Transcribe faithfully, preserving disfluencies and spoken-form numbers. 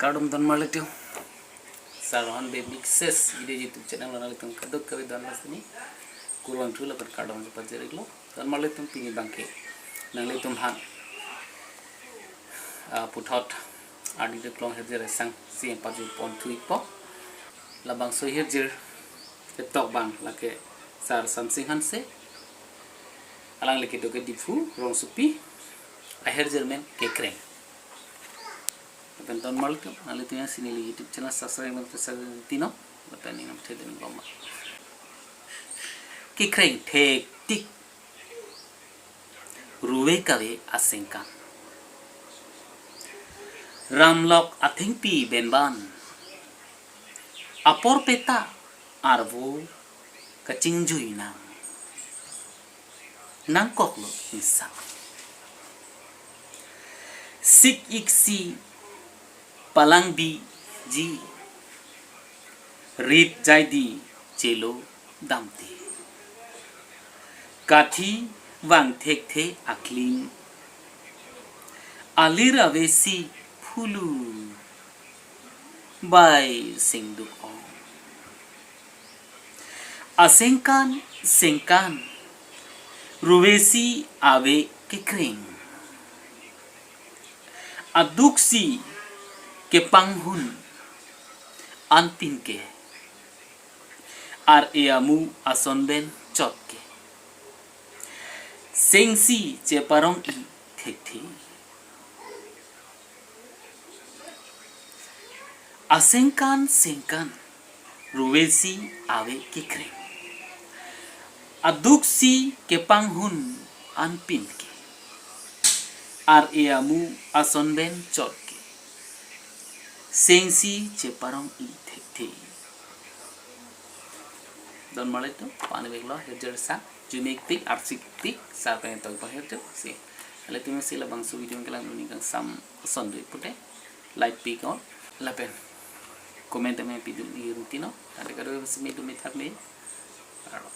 Kardom don marlitum. Sar Rohan Bey Big Ses video YouTube channel nanglitum kadokave don mas ini. Kurvangthu lapen kardom pajir-iklo. Don marlitum, pini abangke nanglitum aphan, ah, puthot ardi de klong hirjir asang si pajir ponthu-ikpo. Labangso hirjir ketok abang lake Sar Sansing Hanse, alangli kedo ke Diphu rongsopi, ahirjir amen Kekreng. Lapen don marlitum, nanglitum jongsi neli YouTube channel subscribe nang subscribe tino, lapen ning namthe den loma. Kekreng thektik, ruve kave asengkan. Ramlok athengpi benban, apor peta arvo kachingjui nang, nangkoklo ingsa. Sik-ik si palangbiji, rit jaidi chelo damte. Kathi vang thekthe akling, alir avesi phulu bai singduk ong. Asengkan sengkan, ruvesi ave kekreng. Aduksi kepanghun anpin ke, ar-e amu ason pen chot ke, sengsi cheparong-i thekthe. Asengkan sengkan, ruvesi ave kekreng. Aduksi kepanghun anpin ke, ar-e amu ason pen chot ke, sengsi cheparong-i thekthe. Don marlitum, pani veklo hirjir asang, jumik tik, arsik tik, sar pen tong panghirjir si. Nanglitum jongsi labangso video kelang duni kangsam ason do-ik pute, like pi-iknon, lapen comment amen pidun-ik tino. Ante kadokave si me dumi thak me. Aro.